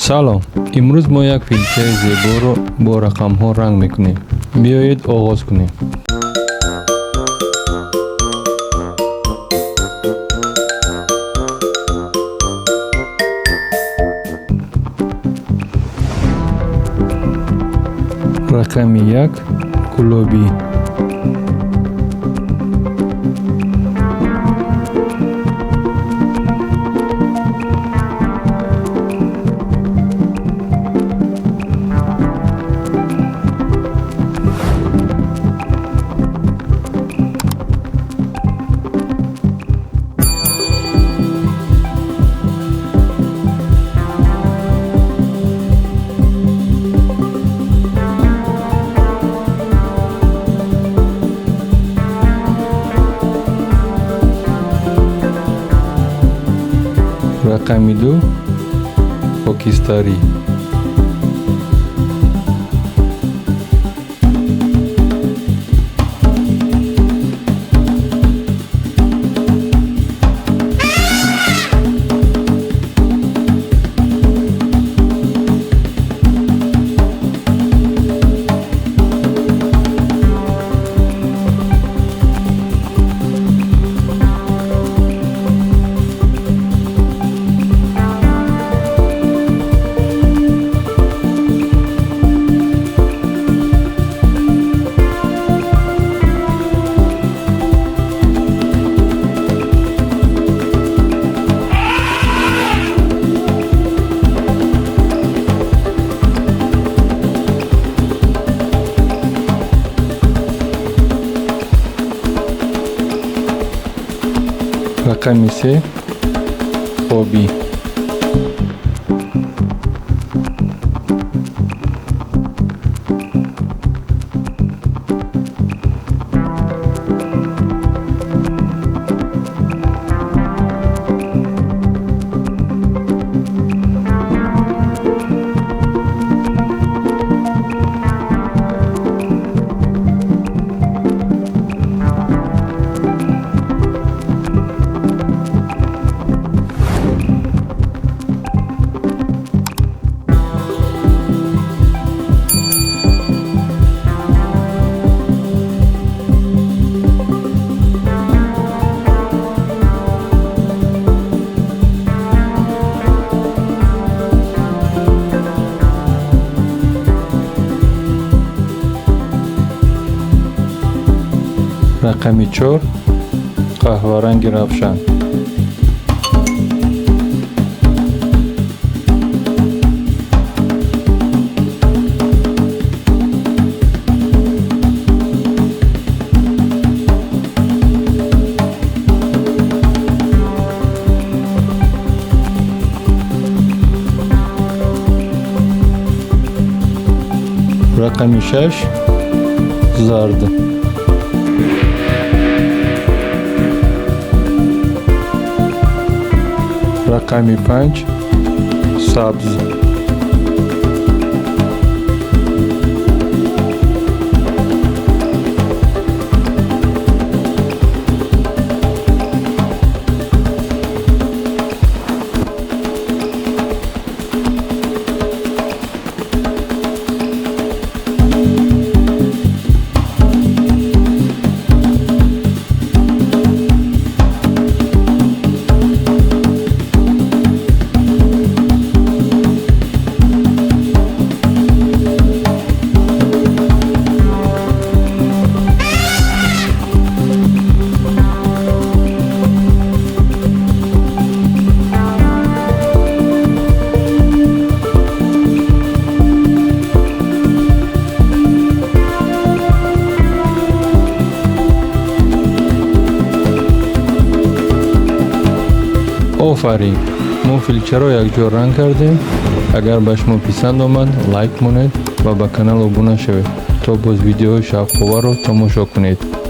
Салом! Имрӯз мо як филчаи зеборо бо рақамҳо ранг мекунем. Биёед, оғоз кунем. Рақами 1, гулобӣ. Рақами 2, хокистарӣ. Рақами 3, обӣ. Рақами 4, қаҳваранги равшан. Рақами 6, зард. Рақами 5, сабз. Офарин! Мо филчаро якҷо ранг кардем. Агар ба шумо писанд омад, лайк монед ва ба канал обуна шавед, то боз видеоҳои шавқоварро тамошо кунед.